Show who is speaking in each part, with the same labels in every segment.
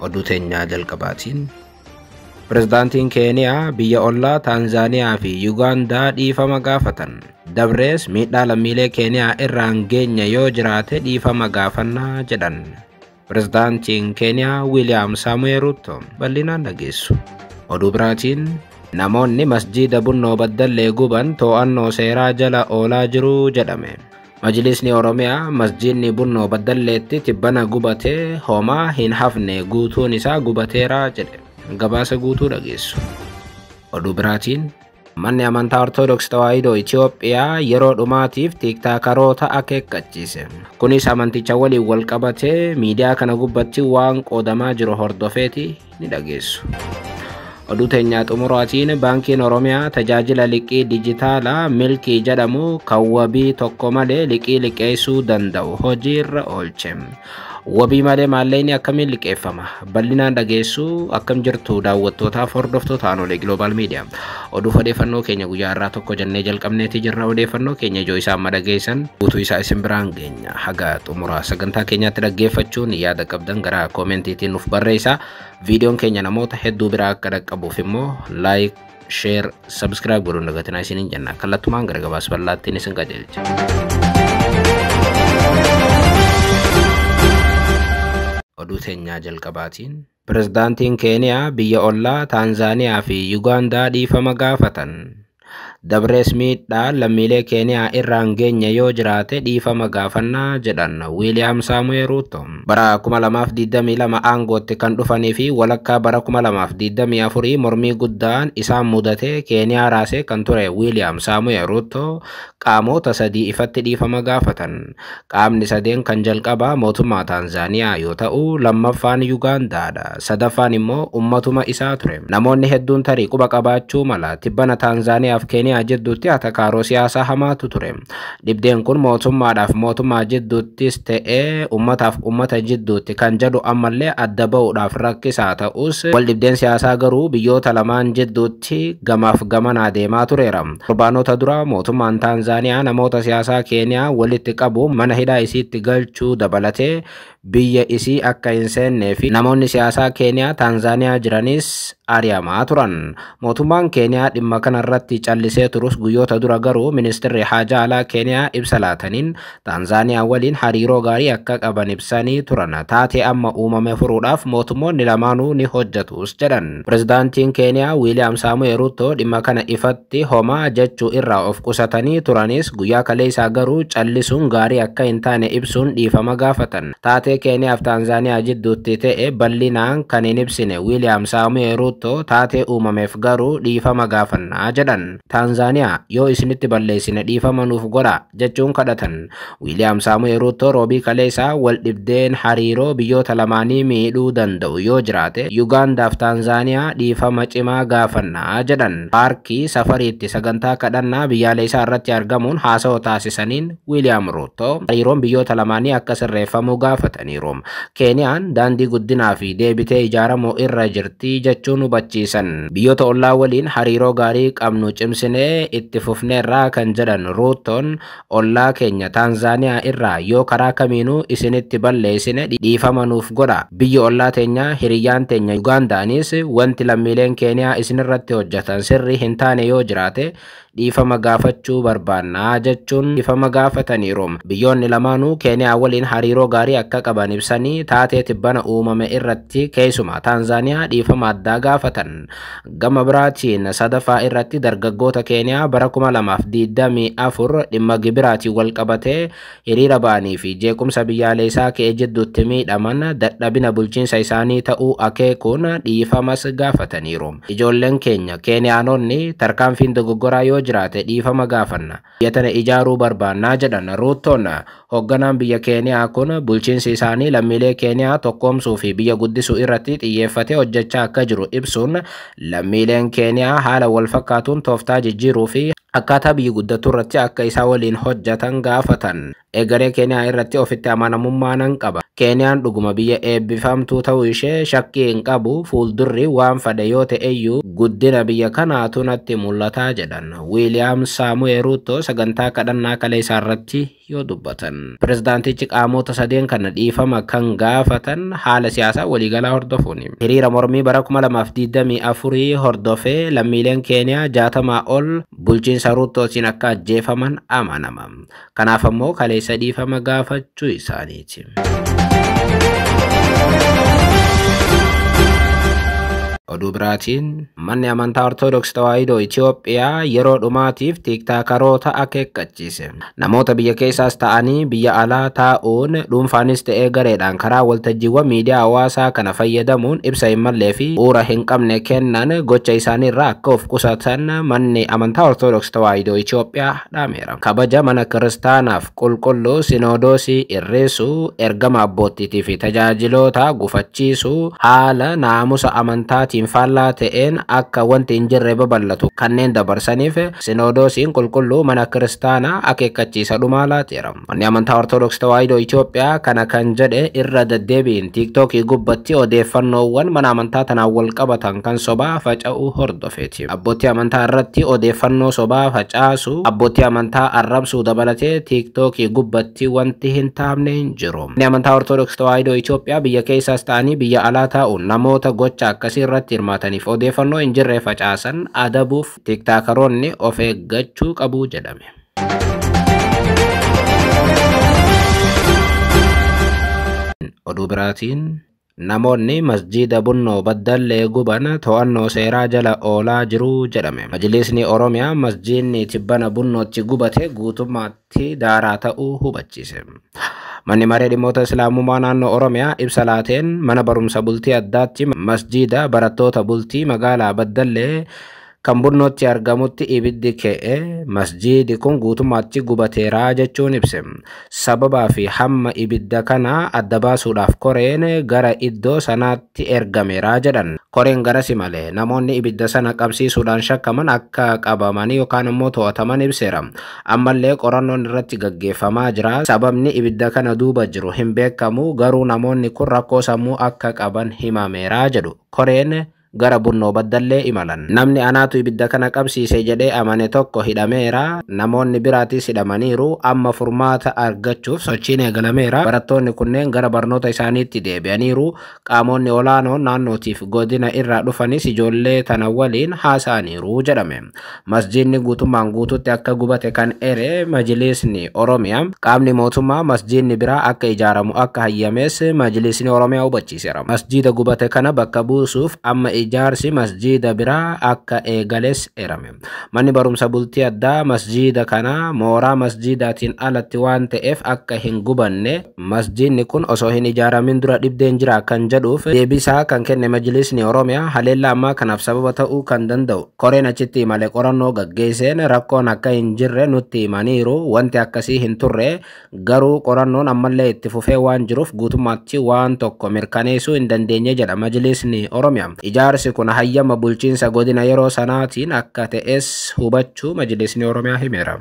Speaker 1: Oduu teenyaa jalqabaatiin Pirezidaantiin Keeniyaa biyya ollaa Taanzaaniyaa fi Yugaandaa dhiifama gaafatan. Dabrees miidhaa lammiilee Keeniyaa irraan geenye yoo jiraate dhiifama gaafannaa jedhan. Pirezidaantiin Keeniyaa Wiiliyaam Saamu'eel Ruuto bal'inaan dhageessu. Oduu biraatiin namoonni masjiida Bunnoo Baddallee guban to'annoo seeraa jala oolaa jiru jedhame. Majlisni Oromiyaa masjiidni Bunnoo Baddalleetti tibbana gubatee homaa hin hafne guutuun isaa gubateera jedhe. Gabaasa guutuu dhageessu. Oduu biraatiin manni amantaa Ortodoksii Tawaahidoo Itoophiyaa yeroo dhumaatiif tiiktaakaroota akeekkachiise. Kunis amanticha waliin wal qabatee miidiyaa kana gubbatti waan qoodamaa jiru hordofeeti ni dhageessu. Oduu teenyaa xumuraatiin baankiin Oromiyaa tajaajila liqii dijitaalaa milkii jedhamu kan wabii tokko malee liqii liqeessuu danda'u hojiirra oolche. Wabii malee maallaqni akkamiin liqeeffama? Bal'inaan dhageessuu akkam jirtu daawwattootaaf hordoftoota Aanolee Global Media. Oduu odeeffannoo keenya guyyaa irraa tokko jennee jalqabneeti jirra. Odeeffannoo keenya ijoo isaa amma dhageessan guutuu isaa isin biraan geenya. Haga xumuraa sagantaa keenyaatti dhaggeeffachuun yaada qabdan gara koomentiitiin nuuf barreessaa. Viidiyoon keenya namoota hedduu biraa akka dhaqqabuuf immoo like, share, subscribe godhuun dagatinaa isiniin jenna. Kallattumaan gara gabaasa bal'aattiin isin qajeelcha. Oduu teenyaa jalqabaatiin Pirezidaantiin Keeniyaa biyya ollaa Taanzaaniyaa fi Yugaandaa dhiifama gaafatan. Dabrees miidhaa lammiilee Keeniyaa irraan geenye yoo jiraate dhiifama gaafannaa jedhan Wiiliyaam Saamu'eel Ruuto. Bara 2022 aangootti kan dhufanii fi walakkaa bara 2024 mormii guddaan isaan mudate Keeniyaa raasee kan ture Wiiliyaam Saamu'eel Ruuto qaamota sadii ifatti dhiifama gaafatan. Qaamni sadeen kan jalqabaa mootummaa Taanzaaniyaa yoo ta'u lammaffaan Yugaandaadha. Sadaffaan immoo ummatuma isaa ture. Namoonni hedduun tarii quba qabaachuu mala tibbana Taanzaaniyaa fi Keeniyaa jidduutti atakaaroo siyaasaa hamaatu ture. Dhibdeen kun mootummaadhaaf mootummaa jidduuttis ta'ee ummataaf ummata jidduutti kan jedhu ammallee adda ba'uudhaaf rakkisaa ta'us wal dhibdeen siyaasaa garuu biyyoota lamaan jidduutti gamaaf gamanaa deemaa tureera. Torbaanota dura mootummaan Taanzaaniyaa namoota siyaasaa Keeniyaa walitti qabu mana hidhaa isiitti galchuu dabalatee biyya isii akka hin seennee fi namoonni siyaasaa Keeniyaa Taanzaaniyaa jiranis ari'amaa turan. Mootummaan Keeniyaa dhimma kanarratti callisee turus guyyoota dura garuu ministeerri haajaa alaa Keeniyaa ibsa laataniin Taanzaaniyaa waliin hariiroo gaarii akka qaban ibsanii turan. Taatee amma uumame furuudhaaf mootummoonni lamaanuu ni hojjetus jedhan. Pirezidaantiin Keeniyaa Wiiliyaam Saamu'eel Ruuto dhimma kana ifatti homaa jechuu irraa of qusatanii turanis guyyaa kaleessaa garuu callisuun gaarii akka hin taane ibsuun dhiifama gaafatan. Taatee Keeniyaa fi Taanzaaniyaa jidduutti ta'e bal'inaan kan hin ibsine Wiiliyaam Saamu'eel Ruuto taatee uumameef garuu dhiifama gaafannaa jedhan. Taanzaaniyaa yoo isinitti balleessine dhiifama nuuf godha jechuun kadhatan. Wiiliyaam Saamu'eel Ruuto roobii kaleessaa wal dhibdeen hariiroo biyyoota lamaanii miidhuu danda'u yoo jiraate Yugaandaa fi Taanzaaniyaa dhiifama cimaa gaafannaa jedhan. Paarkii safariitti sagantaa kadhannaa biyyaalessaa irratti argamuun haasawa taasisaniin Wiiliyaam Ruuto hariiroon biyyoota lamaanii akka sirreeffamu gaafataniiru. Keeniyaan daandii guddinaa fi deebitee ijaaramuu irra jirti jechuun hubachiisan. Biyyoota ollaa waliin hariiroo gaarii qabnu cimsinee itti fufneerraa kan jedhan Ruutoon ollaa keenya Taanzaaniyaa irraa yoo karaa kamiinuu isinitti balleessine dhiifama nuuf godha. Biyyi ollaa teenya hiriyyaan teenya Yugaandaanis wanti lammiileen Keeniyaa isinirratti hojjetan sirrii hin taane yoo jiraate dhiifama gaafachuu barbaannaa jechuun dhiifama gaafataniiru. Biyyoonni lamaanuu Keeniyaa waliin hariiroo gaarii akka qaban ibsanii taatee tibbana uumame irratti keessumaa Taanzaaniyaa dhiifama addaa gaafatan. Gama biraatiin sadaffaa irratti dargaggoota Keeniyaa bara 2024 dhimma gibiraatiin wal qabatee hiriira ba'anii fi jeequmsa biyyaalessaa ka'e jidduutti miidhaman dadhabina bulchiinsa isaanii ta'uu akeekuun dhiifamas gaafataniiru. Ijoolleen keenya Keeniyaanonni tarkaanfiin dogoggoraa yoo jiraate dhiifama gaafanna. Biyya tana ijaaruu barbaannaa jedhan Ruutoon. Hoogganaan biyya Keeniyaa kun bulchiinsi isaanii lammiilee Keeniyaa tokkoomsuu fi biyya guddisuu irratti xiyyeeffatee hojjechaa akka jiru ibsuun lammiileen Keeniyaa haala wal fakkaatuun tooftaa jijjiiruu fi akkaataa biyyi guddatu irratti akka isaa waliin hojjetan gaafatan. Egeree Keeniyaa irratti ofitti amanamummaa nan qaba. Keeniyaan dhuguma biyya eebbifamtuu ta'uu ishee shakkii hin qabu. Fuuldurri waan fedhe yoo ta'eyyuu guddina biyya kanaatu natti mul'ataa jedhan. Wiiliyaam Saamu'eel Ruuto sagantaa kadhannaa kaleessaa irratti yoo dubbatan. Pirezidaantichi qaamota sadeen kana dhiifama kan gaafatan haala siyaasaa waliigalaa hordofuuni. Hiriira mormii bara 2024 hordofee lammiileen Keeniyaa 60 ol bulchiinsa Ruuttootiin akka ajjeefaman amanama. Kanaaf ammoo kaleessa dhiifama gaafachuu isaaniiti. Oduu biraatiin manni amantaa Ortodoksii Tawaahidoo Itoophiyaa yeroo dhumaatiif tiiktaakaroota akeekkachiise. Namoota biyya keessaas ta'anii biyya alaa taa'uun dhuunfaanis ta'ee gareedhaan karaa waltajjiiwwan miidiyaa hawaasaa kana fayyadamuun ibsa hin mallee fi bu'uura hin qabne kennan gocha isaaniirraa akka of qusatan manni amantaa Ortodoksii Tawaahidoo Itoophiyaa dhaameera. Kabaja mana kiristaanaaf qulqulluu sinodoosii irreessuu, ergama abboottiitii fi tajaajiloota gufachiisuu, haala naamusa amantaatiin faallaa ta'een akka wanti hin jirre babal'atu kanneen dabarsaniif sinodoosiin qulqulluu mana kiristaanaa akeekkachiisa dhumaa laateera. Manni amantaa Ortodoksii Tawaahidoo Itoophiyaa kana kan jedhe irra deddeebiin tiiktookii gubbatti odeeffannoowwan mana amantaa tanaan wal qabatan kan sobaa faca'uu hordofeeti. Abbootii amantaa irratti odeeffannoo sobaa facaasu, abbootii amantaa arrabsuu dabalatee tiiktookii gubbatti wanti hin taamne hin jiru. Manni amantaa Ortodoksii Tawaahidoo Itoophiyaa biyya keessaas ta'anii biyya alaa taa'uun namoota gocha akkasii irratti hirmaataniif odeeffannoo hin jirre facaasan adabuuf tiiktaakaroonni of eeggachuu qabu jedhame. Oduu biraatiin namoonni masjiida Bunnoo Baddallee guban to'annoo seeraa jala oolaa jiru jedhame. Majlisni Oromiyaa masjiidni tibbana Bunnootti gubate guutummaatti daaraa ta'uu hubachiise. Manni maree dhimmoota Islaamummaa naannoo Oromiyaa ibsa laateen mana barumsa bultii addaatti masjiida barattoota bultii magaalaa Baddallee kan Bunnootti argamutti ibiddi ka'e masjiidi kun guutummaatti gubateeraa jechuun ibse. Sababaa fi hamma ibidda kanaa adda baasuudhaaf koreen gara iddoo sanaatti ergameeraa jedhan. Koreen garasi malee namoonni ibidda sana qabsiisuudhaan shakkaman akka qabamanii yookaan immoo to'ataman ibseera. Ammallee qorannoon irratti gaggeeffamaa jira. Sababni ibidda kana duuba jiru hin beekamu, garuu namoonni kun rakkoo sammuu akka qaban himameeraa jedhu. Koreen gara Bunnoo Baddallee imalan. Namni anaatu ibidda kana qabsiise jedhee amane tokko hidhameera. Namoonni biraatis hidhamaniiru. Amma furmaata argachuuf sochiin eegalameera. Barattoonni kunneen gara barnoota isaaniitti deebi'aniiru. Qaamonni olaanoon naannootiif godina irraa dhufanis ijoollee tana waliin haasa'aniiru jedhame. Masjiidni guutummaan guututti akka gubate kan ere Majlisni Oromiyaa qaamni mootummaa masjiidni biraa akka ijaaramu akka hayyames Majlisni Oromiyaa hubachiiseera. Masjiida gubate kana bakka buusuuf amma ijaarsi masjiida biraa akka eegales erame. Manni barumsa bultii addaa masjiida kana mooraa masjiidaatiin alatti waan ta'eef akka hin gubanne masjiidni kun osoo hin ijaaramin dura dhibdeen jira kan jedhuuf deebisaa kan kenne Majlisni Oromiyaa haleellaa ammaa kanaaf sababa ta'uu kan danda'u. Koreen achitti imale qorannoo gaggeesseen rakkoon akka hin jirre nutti himaniiru, wanti akkasii hin turre, garuu qorannoon ammallee itti fufee waan jiruuf guutummaatti waan tokko mirkaneessuu hin dandeenye jedha Majlisni Oromiyaa. Ijaarsi kun hayyama bulchiinsa godina yeroo sanaatiin akka ta'es hubachuu Majlisni Oromiyaa himeera.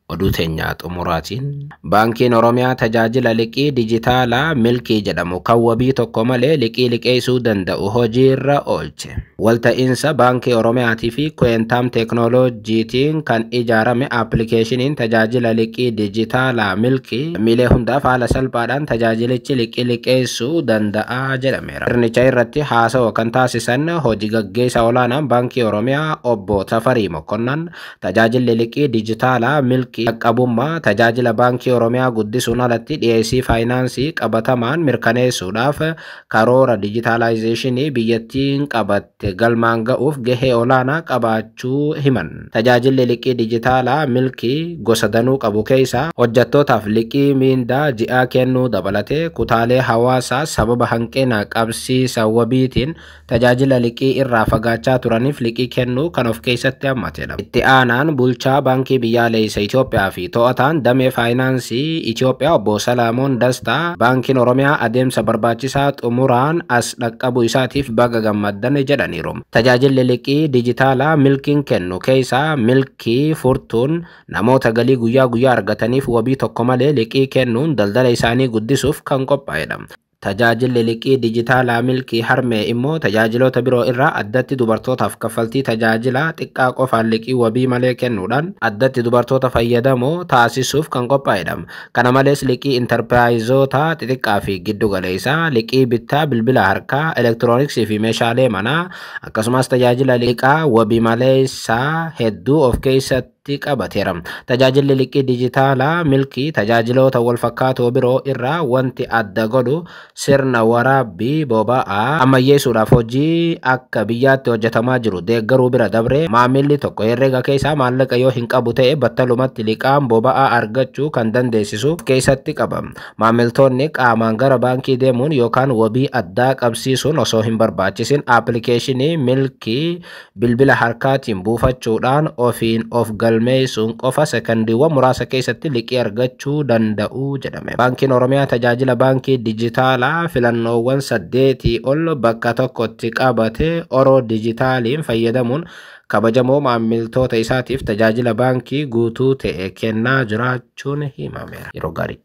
Speaker 1: Oduu teenyaa xumuraatiin Baankiin Oromiyaa tajaajila liqii dijitaalaa Milkii jedhamu kan wabii tokko malee liqii liqeessuu danda'u hojiirra oolche. Walta'iinsa Baankii Oromiyaatii fi Kwentaam Teeknooloojiitiin kan ijaarame aappilikeeshiniin tajaajila liqii dijitaalaa Milkii lammiilee hundaaf haala salphaadhaan tajaajilichi liqii liqeessuu danda'a jedhameera. Sirnicha irratti haasawa kan taasisan hojii gaggeessaa olaanaan Baankii Oromiyaa obbo Tafarii Mokonnan tajaajilli liqii dijitaalaa Milkii qaqqabummaa tajaajila Baankii Oromiyaa guddisuun alatti dhiyeessii faayinaansii qabatamaan mirkaneessuudhaaf karoora dijitaalaayizeeshinii biyyattiin qabatte galmaan ga'uuf gahee olaanaa qabaachuu himan. Tajaajilli liqii dijitaalaa Milkii gosa danuu qabu keessaa hojjettootaaf liqii miindaa ji'aa kennuu dabalatee kutaalee hawaasaa sababa hanqina qabsiisa wabiitiin tajaajila liqii irraa fagaachaa turaniif liqii kennuu kan of keessatti hammatedha. Itti aanaan bulchaa Baankii Biyyaalessa Itoophiyaa fi to'ataan damee faayinaansii Itoophiyaa obbo Salaamoon Dastaa Baankiin Oromiyaa adeemsa barbaachisaa xumuraan as dhaqqabu isaatiif baga gammaddan jedhaniiru. Tajaajilli liqii dijitaalaa Milkiin kennu keessaa Milkii furtuun namoota galii guyyaa guyyaa argataniif wabii tokko malee liqii kennuun daldala isaanii guddisuuf kan qophaa'edha. Tajaajilli liqii dijitaalaa Milkii Harmee immoo tajaajiloota biroo irraa addatti dubartootaaf kaffaltii tajaajilaa xiqqaa qofaan liqii wabii malee kennuudhaan addatti dubartoota fayyadamoo taasisuuf kan qophaa'edha. Kana malees liqii intarpiraayizoota xixiqqaa fi giddu galeessaa, liqii bittaa bilbila harkaa, elektirooniksii fi meeshaalee manaa, akkasumas tajaajila liqaa wabii maleessaa hedduu of keessatti qabateera. Tajaajilli liqii dijitaalaa Milkii tajaajiloota wal fakkaatoo biroo irraa wanti adda godhu sirna waraabbii boba'aa ammayyeessuudhaaf hojii akka biyyaatti hojjetamaa jiru deeggaruu bira dabree, maamilli tokko herreega keessaa maallaqa yoo hin qabu ta'e battalumatti liqaan boba'aa argachuu kan dandeessisu of keessatti qaba. Maamiltoonni qaamaan gara baankii deemuun yookaan wabii addaa qabsiisuun osoo hin barbaachisin aappilikeeshinii Milkii bilbila harkaatiin buufachuudhaan ofiin of galmeessuun qofa sekondiiwwan muraasa keessatti liqii argachuu danda'u jedhame. Baankiin Oromiyaa tajaajila baankii dijitaalaa filannoowwan 8 ol bakka tokkotti qabate Oroo Dijitaaliin fayyadamuun kabajamoo maamiltoota isaatiif tajaajila baankii guutuu ta'e kennaa jiraachuun himameera. Yeroo gaarii.